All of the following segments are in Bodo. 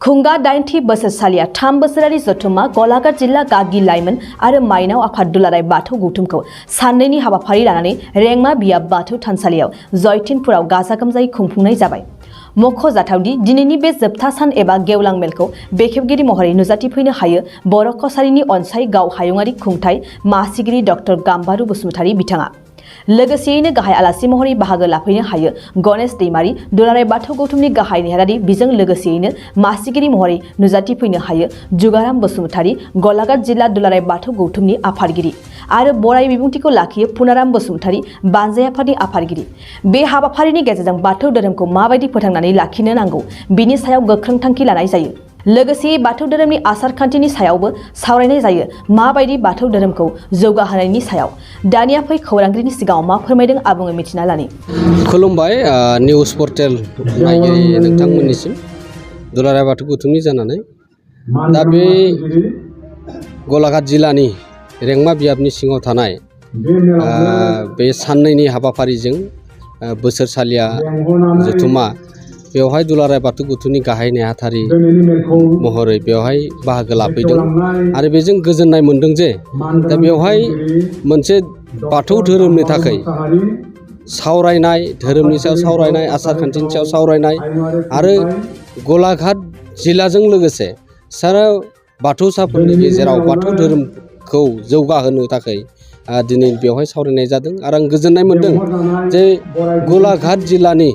खुंगा 90 बोसोरसालिया 3 बोसोरारि जथुम्मा गलाघाट जिल्ला गागि लाइमोन आरो माइनाव आफाद दुलाराय बाथौ गौथुमखौ साननैनि हाबाफारि लानानै रेंमा बियाब बाथौ थानसालियाव जयतिनपुराव गाजा गोमजायै खुंफुंनाय जाबाय। मख'जाथावदि दिनैनि बे जोबथा सान एबा गेवलां मेलखौ बेखेवगिरि महरै नुजाथिफैनो हायो बर' कसारिनि अनसाय गाव हायुङारि खुंथाय मासिगिरि डक्टर गाम्बारु बसुमतारी बिथाङा। लोगोसेयैनो गाहाय आलासि महरै बाहागो लाफैनो हायो गणेश दैमारी दुलाराय बाथौ गौथुमनि गाहाय नेहारारि बिजों लोगोसेयैनो मासिगिरि महरै नुजाथिफैनो हायो जुगाराम बसुमतारी गलाघाट जिल्ला दुलाराय बाथौ गौथुमनि आफादगिरि आरो बराय बिबुंथिखौ लाखियो पुनाराम बसुमतारी बानजाय आफादनि आफादगिरि। बे हाबाफारिनि गेजेरजों बाथौ धोरोमखौ माबायदि फोथांनानै लाखिनो नांगौ बिनि सायाव गोख्रों थांखि लानाय जायो। लोगोसे बाथौ धोरोमनि आसार खान्थिनि सायावबो सावरायनाय जायो माबायदि बाथौ धोरोमखौ जौगाहोनायनि सायाव। दानिया फै खौरांगिरिनि सिगाङाव मा फोरमायदों आबुङै मिथिना लानि। खुलुमबाय निउस पर्टेल नायगिरि नोंथांमोननिसिम दुलाराय बाथौ गौथुमनि जानानै दा बे गलाघाट जिल्लानि रेंमा बियाबनि सिङाव थानाय बे साननैनि हाबाफारिजों बोसोरसालिया जथुम्मा बेवहाय दुलाराय बाथौ गौथुमनि गाहाय नेहाथारि महरै बेवहाय बाहागो लाफैदों आरो बेजों गोजोननाय मोनदों जे दा बेवहाय मोनसे बाथौ धोरोमनि थाखाय सावरायनाय धोरोमनि सायाव सावरायनाय आसार खान्थिनि सायाव सावरायनाय आरो गलाघाट जिल्लाजों लोगोसे सारा बाथौसाफोरनि गेजेराव बाथौ धोरोमखौ जौगाहोनो थाखाय दिनै बेवहाय सावरायनाय जादों आरो आं गोजोननाय मोनदों जे गलाघाट जिल्लानि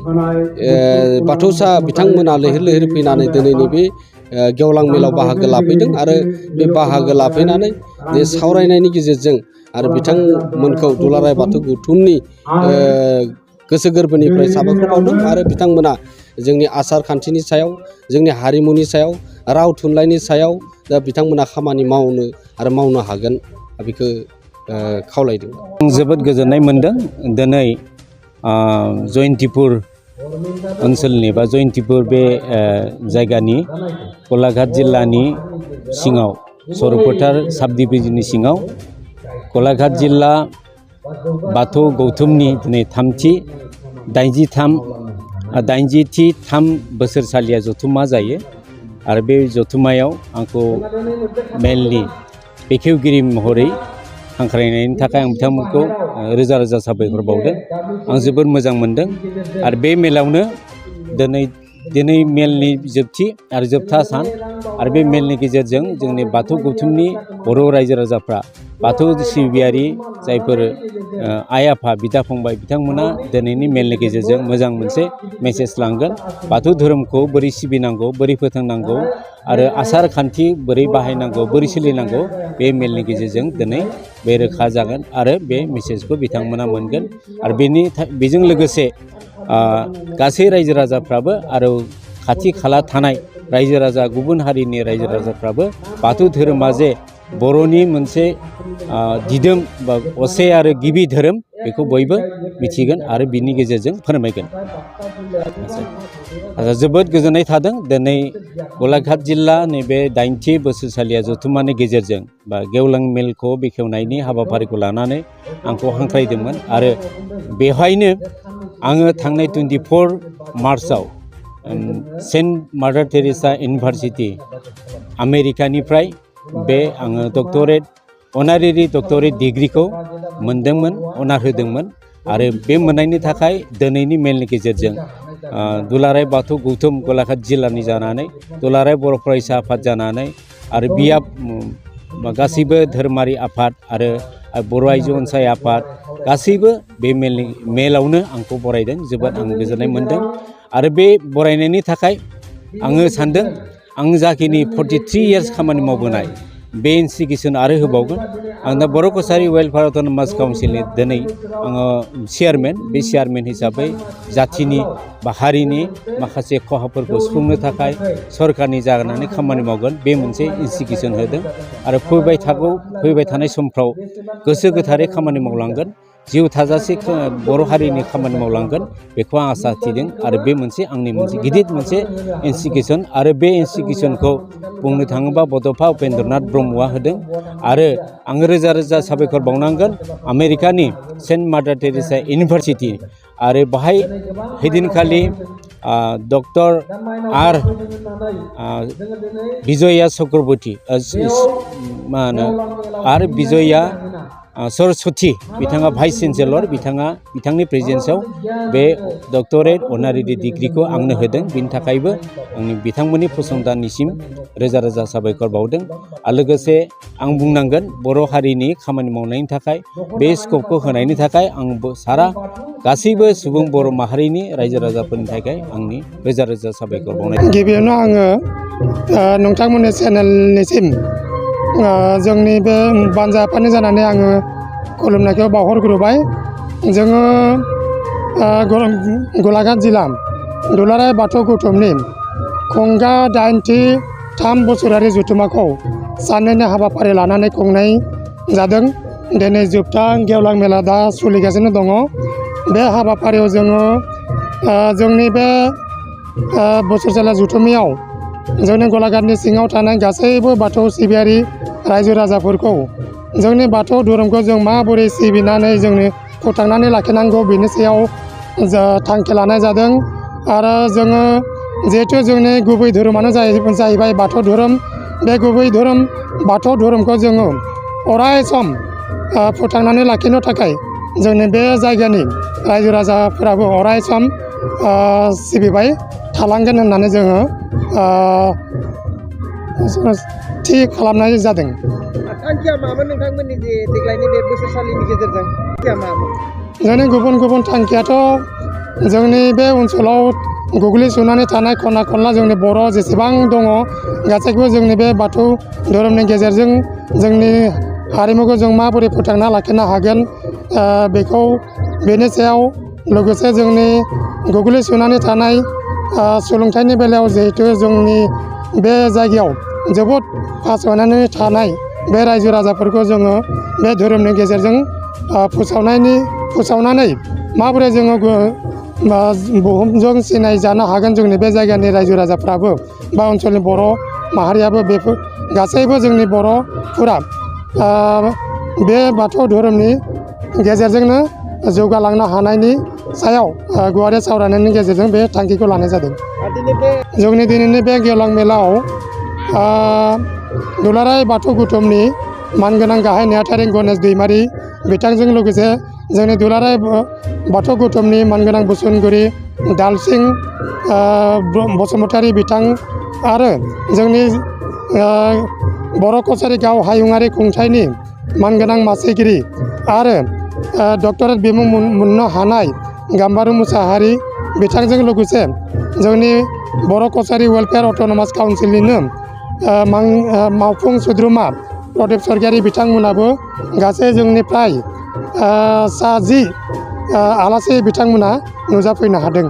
बाथौसा बिथांमोना लैहोर लैहोर फैनानै दिनैनि बे गेवलां मेलाव बाहागो लाफैदों आरो बे बाहागो लाफैनानै बे सावरायनायनि गेजेरजों आरो बिथांमोनखौ दुलाराय बाथौ गौथुमनि गोसो गोरबोनिफ्राय साबायखर बावदों आरो बिथांमोना जोंनि आसार खान्थिनि सायाव जोंनि हारिमुनि सायाव राव थुनलाइनि सायाव दा बिथांमोना खामानि मावनो आरो मावनो हागोन बेखौ खावलायदों। जोबोद गोजोननाय मोनदों दिनै जयन्तिपुर ओनसोलनि बा जयन्तिपुर बे जायगानि गलाघाट जिल्लानि सिङाव सर'फोथार साब डिभिजननि सिङाव गलाघाट जिल्ला बाथौ गौथुमनि दिनै 83 बोसोरसालिया जथुम्मा जायो आरो बे जथुम्मायाव आंखौ मेलनि बेखेवगिरि महरै हांख्रायनायनि थाखाय आं बिथांमोनखौ रोजा रोजा साबायखर बावदों। आं जोबोद मोजां मोनदों आरो बे मेलावनो दिनै मेलनि जोबथि आरो जोबथा सान आरो बे मेलनि गेजेरजों जोंनि बाथौ गौथुमनि बर' रायजो राजाफ्रा बाथौ सिबियारि जायफोर आइ आफा बिदा फंबाय बिथांमोना दिनैनि मेलनि गेजेरजों मोजां मोनसे मेसेज लांगोन बाथौ धोरोमखौ बोरै सिबिनांगौ बोरै फोथांनांगौ आरो आसार खान्थि बोरै बाहायनांगौ बोरै सोलिनांगौ बे मेलनि गेजेरजों दिनै बे रोखा जागोन आरो बे मेसेजखौ बिथांमोना मोनगोन आरो बेजों लोगोसे गासै रायजो राजाफ्राबो आरो खाथि खाला थानाय रायजो राजा गुबुन हारिनि रायजो राजाफ्राबो बाथौ धोरोमा जे बर'नि मोनसे दिदोम बा असे आरो गिबि धोरोम बेखौ बयबो मिथिगोन आरो बिनि गेजेरजों फोरमायगोन। जोबोद गोजोननाय थादों दिनै गलाघाट जिल्ला नैबे 80 बोसोरसालिया जथुम्मानि गेजेरजों बा गेवलां मेलखौ बेखेवनायनि हाबाफारिखौ लानानै आंखौ हांख्रायदोंमोन आरो बेवहायनो आङो थांनाय 24 मार्चआव सेन्ट मादार टेरेसा इउनिभारसिटि आमेरिकानिफ्राय बे आङो अनारेरि डक्टरेट डिग्रिखौ मोनदोंमोन अनार होदोंमोन आरो बे मोननायनि थाखाय दिनैनि मेलनि गेजेरजों दुलाराय बाथौ गौथुम गलाघाट जिल्लानि जानानै दुलाराय बर' फरायसा आफाद जानानै आरो बियाब गासैबो धोरोमारि आफाद आरो बर' आइजो अनसाय आफाद गासैबो बे मेलावनो आंखौ बरायदों। जोबोद आं गोजोननाय मोनदों आरो बे बरायनायनि थाखाय आङो सानदों आं जाखिनि 43 इयार्स खामानि मावबोनाय बे इन्स्टिटिउसन आरो होबावगोन। आं दा बर' कसारि वेलफेयार अट'नमास काउन्सिलनि दिनै आङो चेयारमेन बे चेयारमेन हिसाबै जाथिनि बा हारिनि माखासे खहाफोरखौ सुफुंनो थाखाय सरकारनि जानानै खामानि मावगोन बे मोनसे इन्स्टिटिउसन होदों आरो फैबाय थानाय समफ्राव गोसो गोथारै खामानि मावलांगोन जिउ थाजासे बर' हारिनि खामानि मावलांगोन बेखौ आं आसा थिदों आरो बे मोनसे आंनि मोनसे गिदिर मोनसे इन्स्टिटिउसन आरो बे इन्स्टिटिउसनखौ बुंनो थाङोबा बड'फा उपेन्द्रनाथ ब्रह्मआ होदों आरो आङो रोजा रोजा साबायखर बावनांगोन आमेरिकानि सेन्ट मादार टेरेसा इउनिभारसिटि आरो बाहाय हैदिनखालि डक्टर आर बिजया चक्रवर्ती मा होनो आरो बिजया सरस्वती बिथाङा भाइस चेन्सेलर बिथांनि प्रेजेन्सआव बे डक्टरेट अनारेरि डिग्रीखौ आंनो होदों बिनि थाखायबो आंनि बिथांमोननि फसंथाननिसिम रोजा रोजा साबायखर बावदों आरो लोगोसे आं बुंनांगोन बर' हारिनि खामानि मावनायनि थाखाय बे स्कपखौ होनायनि थाखाय आं सारा गासैबो सुबुं बर' माहारिनि रायजो राजाफोरनि थाखाय आंनि रोजा रोजा साबायखर बावनाय गिबियावनो आङो नोंथांमोननि चेनेलनिसिम जोंनि बे बानजा आफादनि जानानै आङो खुलुमनायखौ बावहरग्रोबाय जोङो गलाघाट जिल्ला दुलाराय बाथौ गौथुमनि खुंगा 83 बोसोरारि जथुम्माखौ साननैनि हाबाफारि लानानै खुंनाय जादों दिनै जोबथा गेवलां मेला दा सोलिगासिनो दङ बे हाबाफारियाव जोङो जोंनि बे बोसोरसाला जथुम्मायाव जोंनि गलाघाटनि सिङाव थानाय गासैबो बाथौ सिबियारि रायजो राजाफोरखौ जोंनि बाथौ धोरोमखौ जों माबोरै सिबिनानै जोंनि फोथांनानै लाखिनांगौ बेनि सायाव थांखि लानाय जादों आरो जोङो जिहेथु जोंनि गुबै धोरोमानो जाहैबाय बाथौ धोरोम बे गुबै धोरोम बाथौ धोरोमखौ जोङो अराय सम फोथांनानै लाखिनो थाखाय जोंनि बे जायगानि रायजो राजाफोराबो अराय सम सिबिबाय थालांगोन होननानै जोङो थि खालामनाय जादों। थांखिया मामोन नोंथांमोननि जे देग्लायनि बे बोसोरसालिनि गेजेरजों थांखिया मामोन? जोंनि गुबुन थांखियाथ' जोंनि बे ओनसोलाव गोग्लैसोनानै थानाय खना खनला जोंनि बर' जेसेबां दङ गासैखौबो जोंनि बे बाथौ धोरोमनि गेजेरजों जोंनि हारिमुखौ जों माबोरै फोथांना लाखिनो हागोन बेखौ बेनि सायाव लोगोसे जोंनि गोग्लैसोनानै थानाय सोलोंथाइनि बेलायाव जिहेतु जोंनि बे जायगायाव जोबोद फासयनानै थानाय बे रायजो राजाफोरखौ जोङो बे धोरोमनि गेजेरजों फोसावनानै माबोरै जोङो बुहुमजों सिनाय जानो हागोन जोंनि बे जायगानि रायजो राजाफ्राबो बा ओनसोलनि बर' माहारियाबो बेफोर गासैबो जोंनि बर'फोरा बे बाथौ धोरोमनि गेजेरजोंनो जौगालांनो हानायनि सायाव गुवारै सावरायनायनि गेजेरजों बे थांखिखौ लानाय जादों। जोंनि दिनैनि बे गेवलां मेलाव दुलाराय बाथौ गौथुमनि मानगोनां गाहाय नेहाथारि गणेश दैमारि बिथांजों लोगोसे जोंनि दुलाराय बाथौ गौथुमनि मानगोनां बोसोनगिरि दालसिं बसुमतारी बिथां आरो जोंनि बर' कछारी गाव हायुङारि खुंथायनि मानगोनां मासिगिरि आरो डक्टरेट बिमुं मोननो हानाय गाम्बारु मुसाहारि बिथांजों लोगोसे जोंनि बर' कछारी वेलफेयार अट'नमास काउन्सिलनिनो मावफुं सोद्रोमा प्रदीप सरगियारि बिथांमोनाबो गासै जोंनिफ्राय 10 आलासि बिथांमोना नुजाफैनो हादों।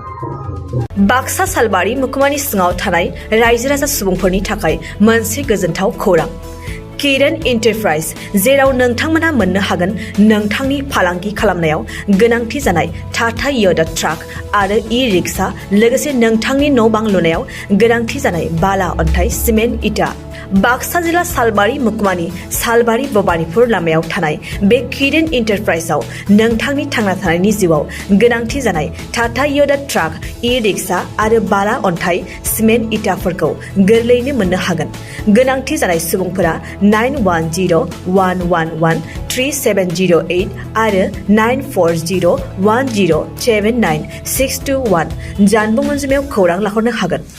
बाक्सा सालबारि मुखुमानि सिङाव थानाय रायजो राजा सुबुंफोरनि थाखाय मोनसे गोजोनथाव खौरां किरण एन्टारप्राइज जेराव नोंथांमोना मोननो हागोन नोंथांनि फालांगि खालामनायाव गोनांथि जानाय टाटा योदा ट्राक आरो ई-रिक्शा लोगोसे नोंथांनि न' बां लुनायाव गोनांथि जानाय बाला अन्थाइ सिमेन्ट इटा बाक्सा जिल्ला सालबारि मुखुमानि सालबारि भबानिपुर लामायाव थानाय बे किरण एन्टारप्राइजआव नोंथांनि थांना थानायनि जिउआव गोनांथि जानाय टाटा योदा ट्राक ई-रिक्शा आरो बाला अन्थाइ सिमेन्ट इटाफोरखौ गोरलैयैनो मोननो हागोन। गोनांथि जानाय सुबुंफोरा 9101113708 आरो 9401079621 जानबुं अनजिमायाव खौरां लाहरनो हागोन।